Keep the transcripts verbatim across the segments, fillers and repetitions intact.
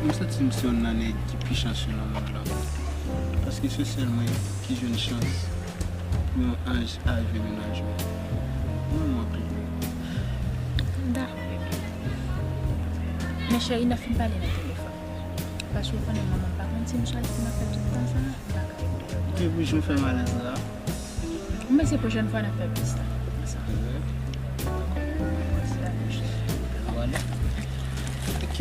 M santi m se youn nan nèg ki pi chansye nan mond lan. Paske se sèl mwen ki jwenn chans pou yon anj arive mennaj mwen. Mwen, mwen pli bon. Dakò, bebe. Men cheri, n ap fin pale nan telefòn. Paske w konnen manman m pa konn si m chwazi m ap fè tout tan sa a, m pa ka ede w. Ki bouch ou fè m alèz la? Mwen se pwochèn fwa n ap fè plis la. Sa. Dakò. Dakò, cheri. Ou ale? Ok.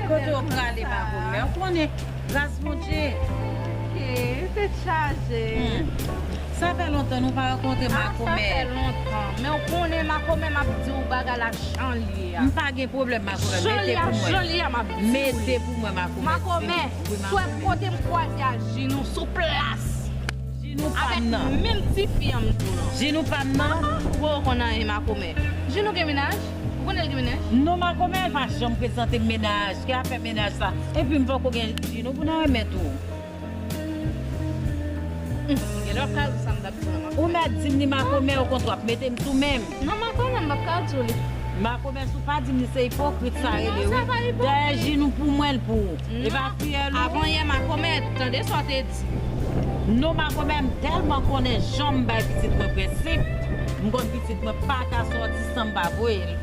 Kote w prale, makomè? Ou konnen, gras Bondye. Ok, tèt chaje. Hmm. Sa fè lontan nou pa rankontre, makomè. Ah, sa fè lontan. Men w konnen, makomè, m ap di w bagay la jan l ye a. M pa gen pwoblèm, makomè. Jan l ye a, jan l ye a, m ap di w. Mete pou mwen, makomè. Makomè, si w wè kote m kwaze ak Jinou sou plas. Jinou pa m nan. Avèk menm tifi an m di w lan. Jinou pa m nan. Ou poko konn anyen, makomè. Jinou gen mennaj? Ou konnen l gen mennaj? Non, makomè, l pa janm prezante m mennaj. Ki afè mennaj sa? Epi m poko gen Jinou pou nan renmen tou. Hum, gen lè w ap ka di sa m t ap di w lan, makomè. Ou mèt di m li, makomè, okontrè w ap mete m sou men m. Non, makomè, m p ap ka di w li. Makomè, si w pa di m li, se ipokrit sa rele, wi. Non, sa pa ipokrit. Dayè, Jinou pou mwen, l pou ou. E pa fiyèl ou. Avan yè, makomè, tande sa w te di. Non, makomè, m tèlman konnen jan m bay pitit mwen prensip, m konn pitit mwen pa ka sòti san m pa voye l.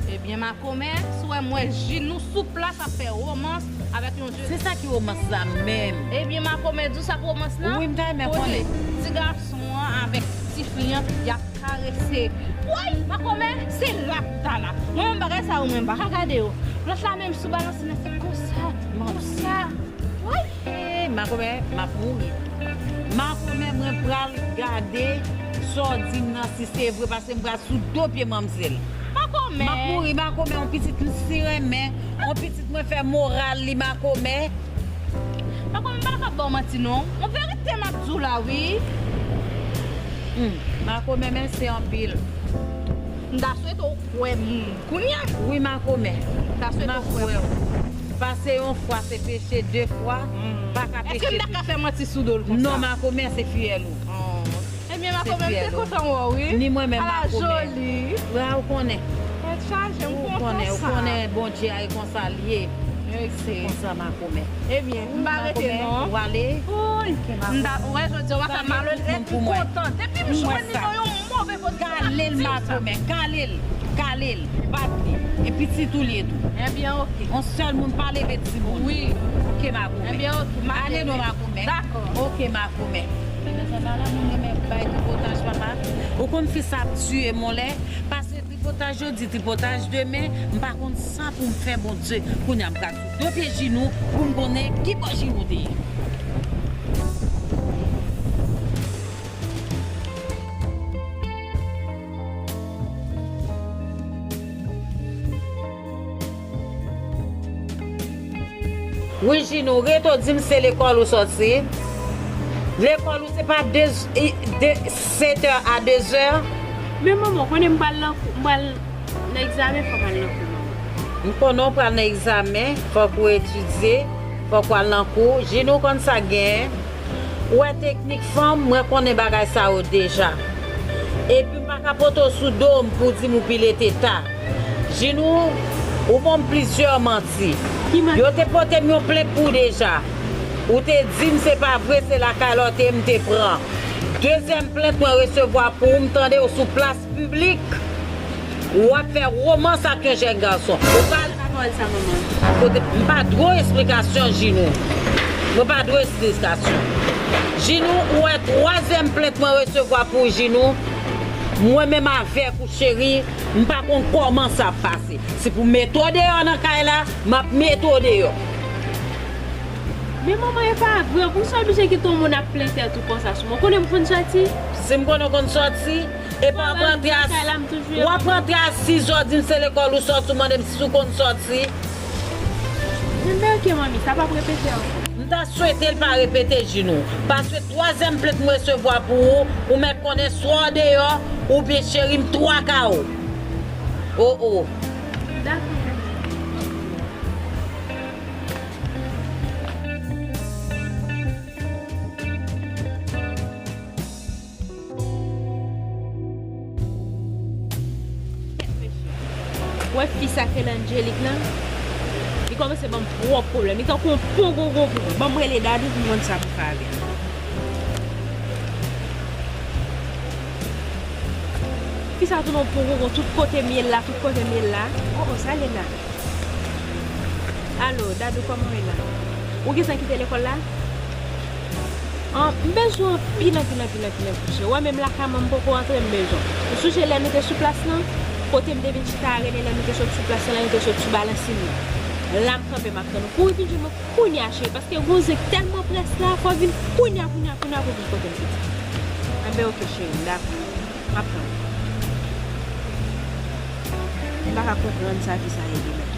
Ebyen, makomè, si w wè m wè Jinou sou plas ap fè womans avèk yon jèn. Se sa ki womans la menm? Ebyen, makomè, di w sa k womans lan? Wi, m ta renmen konnen. Kote ti gason an avèk tifi an, y ap karese. Woy! Makomè, se la pou ta la. Mwen menm bagay sa yo, mwen m pa ka gade yo. Lòt la menm sou balanse nan se konsa, konsa. Woy! Eh, makomè, m ap mouri. Makomè, mwen pral gade sa w di m nan, si se vre, paske m pral sou do pye manmzèl. Makomè. M ap mouri, makomè, yon pitit m si renmen, yon pitit mwen fè moral li, makomè. Makomè, m pa ka ba w manti non. Yon verite m ap di w la, wi. Hmm, makomè, mèsi anpil. M ta swete w kwè m kounye a. Wi, makomè. M ta swete w kwè m. Pase yon fwa, se peche, de fwa, pa ka peche plis. Èske m ta ka fè manti sou do l konsa? Non, makomè, se fiyèl ou. Oh. Ebyen, makomè, m te kontan wè w, wi. Ni mwen menm, makomè. Ala joli. Wa, ou konnen. Tèt chaje, m kontan sa. Ou konnen, ou konnen Bondye a e konsa l ye. Se konsa, makomè. Ebyen, m pa rete non. Ou ale? Wi. M ta, ou wè, jodi a, w pa ka malonèt, m kontan. Depi m jwenn li nan yon move pozisyon, m ap di w sa. Kale l, makomè, kale l, kale l, bat li. E pitit ou l ye tou. Ebyen, oke. Yon sèl moun pa leve timoun. Wi. Oke, makomè. Ebyen, oke, m ap ale non, makomè. Dakò. Oke, makomè. Mezanmi, ala moun renmen bay tripotaj, papa. Ou konn fi sa ap tiye m yon lè, pase tripotaj jodi, tripotaj demen, m pa konn sa pou m fè, Bondye. Kounye a m pral sou do pye Jinou pou m konnen ki bò Jinou te ye. Wi, Jinou, rete w di m se lekòl ou sòti. Lekòl ou se pa de, de, sèt è a de zè. Men manman, w konnen m pral nan kou, m pral nan egzamen, fò m al nan kou, manman. M konnen w pral nan egzamen, fòk ou etidye, fòk w al nan kou. Jinou, konn sa k genyen. Ou wè teknik fanm, mwen konnen bagay sa yo deja. Epi m pa ka pote w sou do m pou w di m ou pile teta. Jinou, ou ban m plizyè manti. Yo te pote m yon plent pou w deja. Ou te di m se pa vre, se lakay la w te ye m te pran. Dezyèm plent mwen resevwa pou ou, m tande w sou plas piblik. W ap fè womans ak yon jèn gason. Ou pa... Sa pawòl sa, manman? Kote, m pa dwe w esplikasyon, Jinou. Mwen pa dwe w esplikasyon. Jinou, ou wè twazyèm plent mwen resevwa pou ou, Jinou. Mwen menm avèk ou, cheri, m pa konn kòman sa ap pase. Si pou mete w deyò nan kay la, m ap mete w deyò. Men manman, e pa vre, poukisa w oblije kite yon moun ap plen tèt ou konsa sou mwen? Ou konnen m konn sòti? Si m konnen w konn sòti, epi w ap rantre a, w ap rantre a sis zè, w di m se lekòl ou sòti, w mande m si w konn sòti. Men oke manmi, sa p ap repete ankò. M ta swete l pa repete, Jinou, paske twazyèm plent m resevwa pou ou, ou mèt konnen swa w deyò, oubyen cheri m twaka w. O o. Dakò. Wè fi sa k rele Angelique lan, li kòmanse ban m twòp pwoblèm. Li tankou yon pwogogo pou mwen. Ban m rele Dadou pou m konn sa pou fè avè l. Fi sa tounen yon pwogogo, tout kote m ye l la, tout kote m ye l la. O o, sa l ye la? Alo, Dadou, kòman w ye la? Ou gentan kite lekòl la? An, m bezwen w anpil, anpil, anpil, anpil, anpil, cheri. Ou wè menm lakay mwen, m poko rantre, m bezwen w. Ou sonje lè nou te sou plas lan? Kote m te vin chita a Rene, lè nou te sot sou plas lan, lè nou te sot sou balansinn lan. La m kanpe, m ap tann ou. Kouri vin jwenn mwen kounye a, cheri, paske gon zen k tèlman près la, fò w vin kounye a, kounye a, kounye a pou w vin kote m pitit. Enben, oke, cheri, m dakò. M ap tann ou. M pa ka konprann sa fi sa ye li menm.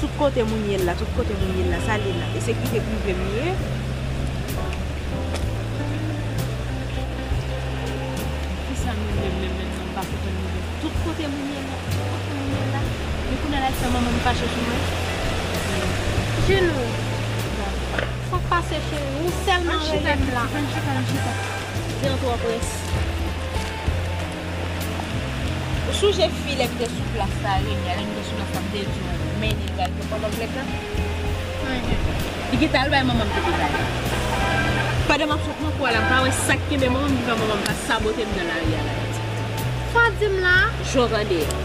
Tout kote moun ye l la, tout kote moun ye l la, sa l ye la? E sekirite prive m li ye? Fi sa menm, menm, menm, menm, menm, m pa konprann li menm. Tout kote moun ye l la, tout kote moun ye l la. Men kounye a la, l fè manman m fache sou mwen. Jinou, sa k pase, cheri? Ou sèlman rele m la. Ann chita, ann chita, ann chita. Gen twò près. Ou sonje fi lè m te sou plas la, Rene a, lè m te sou plas la, m te di w, men li pral pran manman m plent lan? Li gentan al bay manman m ki te bay. Pandan m ap sot nan kou a la, m pa wè sa k kenbe manman m ki fè manman m pa sabote m nan lari a la. Sa w di m la? Jan w tande a.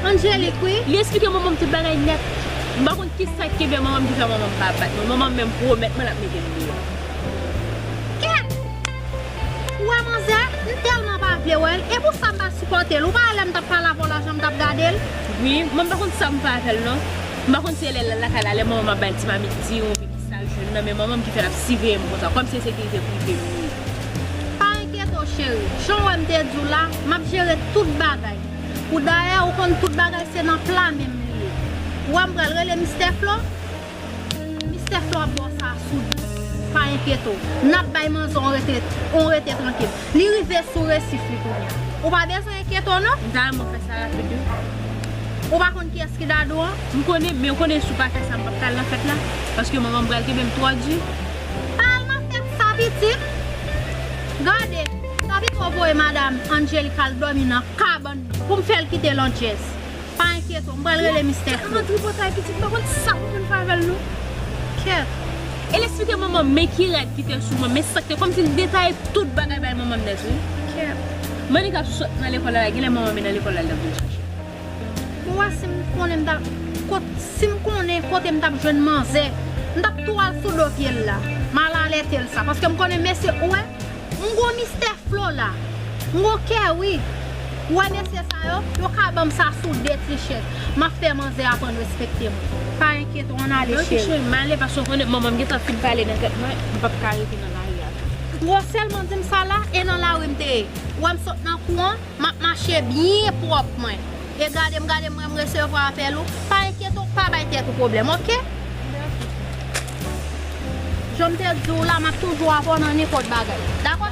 Angelique, wi. Li eksplike manman m tout bagay nèt. M pa konn ki sa k kenbe manman m ki fè manman m pa bat mwen. Manman m menm pwomèt mwen l ap mete m deyò. Kèt! Ou wè manzè, m tèlman pa vle wè l. E pou sa m pa sipòte l. Ou pa wè lè m t ap pale avè w la jan m t ap gade l? Wi, mwen m pa konn sa m fè avè l non. M pa konn si se lè l al lakay la, lè manman m ap ba l ti mamit diri oubyen ki sa l jwenn nan men manman m ki fè l ap siveye m konsa, kòmsi se sekirite prive m li ye. Pa enkyete w cheri, jan w wè m te di w la, m ap jere tout bagay. Pou dayè, ou konn tout bagay se nan pla men m li ye. Ou wè m pral rele Mistè Flo? Mistè Flo ap ba w sa sou do. Pa enkyete w. N ap bay manzè on rete, on rete trankil. Li rive sou resif li kounye a. Ou pa bezwen enkyete w non. M ta renmen w fè sa rapid wi. Ou pa konn kiyès ki Dadou an? M konnen, men ou konnen si w pa fè sa, m p ap ka al nan fèt la. Paske manman m pral kenbe m twò di. Pa al nan fèt sa, pitit. Gade, sa pito w voye madanm Angelique al dòmi nan kabann pou m fè l kite Landjèz. Pa enkyete w, m pral rele Mistè Flo. Kèt, nan tripotay pitit, m pa konn sa pou moun fè avè l non. Kèt. E l eksplike manman m men ki rad ki te sou mwen, men sa k te, kòmsi l detaye tout bagay bay manman m nèt wi. Kèt. Monica ap sot nan lekòl la, genlè manman m nan lekòl la, l t ap vin chache. Bon, wè si m konnen m t ap, kot, si m konnen kote m t ap jwenn manzè, m t ap tou al sou do pye l la. M al alète l sa, paske m konnen mesye, ou wè, m gon Mistè Flo la. M gon kè wi. Ou wè mesye sa yo, yo ka ban m sa sou de ti chèz. M ap fè manzè aprann respekte mwen. Pa enkyete w, ann ale cheri. Ok cheri, m ale paske w konnen manman m gentan fin pale nan tèt mwen, m p ap ka rete nan lari a tou. Ou sèlman di m sa la, e nan lari m te ye. Ou wè m sot nan kou an, m ap mache byen pwòp mwen. E gade m, gade m, mwen m resevwa apèl ou. Pa enkyete w, pa bay tèt ou pwoblèm, ok? Jan m te di w la, m ap toujou avè w nan nenpòt bagay. Dakò?